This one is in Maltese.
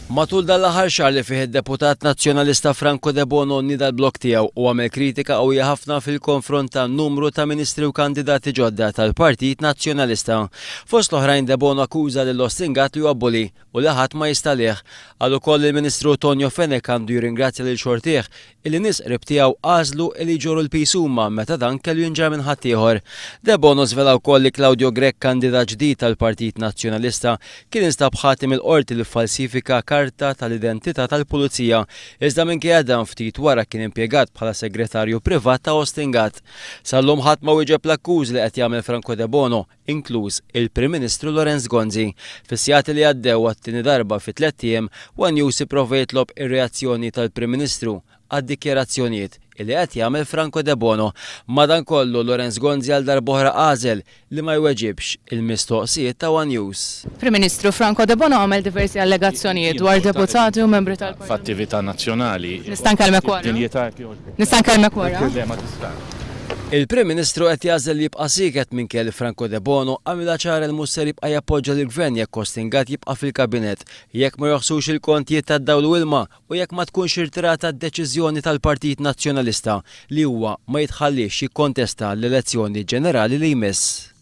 Matul dan l-aħħar xahar li fih id-deputat Nazzjonalista Franco Debono nieda l-blog tiegħu u għamel kritika qawwija ħafna fil-konfront ta' numru ta' ministri u kandidati ġodda tal-Partit Nazzjonalista. Fost l-oħrajn Debono akkuża lil Austin Gatt li huwa bully u li ħadd ma jista' għalih. Qal ukoll li l-Ministru Tonio Fenech għandu jirringrazzja lil xortih illi nies qrib tiegħu għażlu illi jġorru l-piż huma meta dan kellu jinġarr minn ħaddieħor. Debono żvela wkoll li Claudio Grech kandidat ġdid tal-Partit Nazzjonalista kien instab ħati mill-Qorti li ffalsifika karta tal-identità tal-Pulizija iżda minkejja dan ftit wara kien impjegat bħala segretarju privat ta' Austin Gatt. Sal-lum ħadd ma wieġeb l-akkużi li qed jagħmel Franco Debono inkluż il-Prim Ministru Lawrence Gonzi. Fis-sigħat li għaddew għat-tieni darba fi tlett ijiem, one News ipprova jitlob ir-reazzjoni tal-Prim Ministru għad-dikjarazzjonijiet li qed jagħmel Franco Debono. Madankollu, Lawrence Gonzi għal darb'oħra għażel li ma jweġibx il-mistoqsijiet ta' one News. Prim Ministru Franco Debono għamel diversi allegazzjonijiet dwar deputati u membri tal-Parlament. F'attività nazzjonali. Nista' nkellmek wara? Nista' nkellmek wara? Le, ma tistax. Il-Prim Ministru qed jagħżel li jibqa' sieket minkejja li Franco Debono għamilha ċara li mhux ser jibqa' jappoġġa lill-Gvern jekk Austin Gatt jibqa' fil-Kabinett, jekk ma joħsux il-kontijiet tad-dawl u ilma u jekk ma tkunx irtirata d-deċiżjoni tal-Partit Nazzjonalista li huwa ma jitħalliex jikkontesta l-elezzjoni ġenerali li jmiss.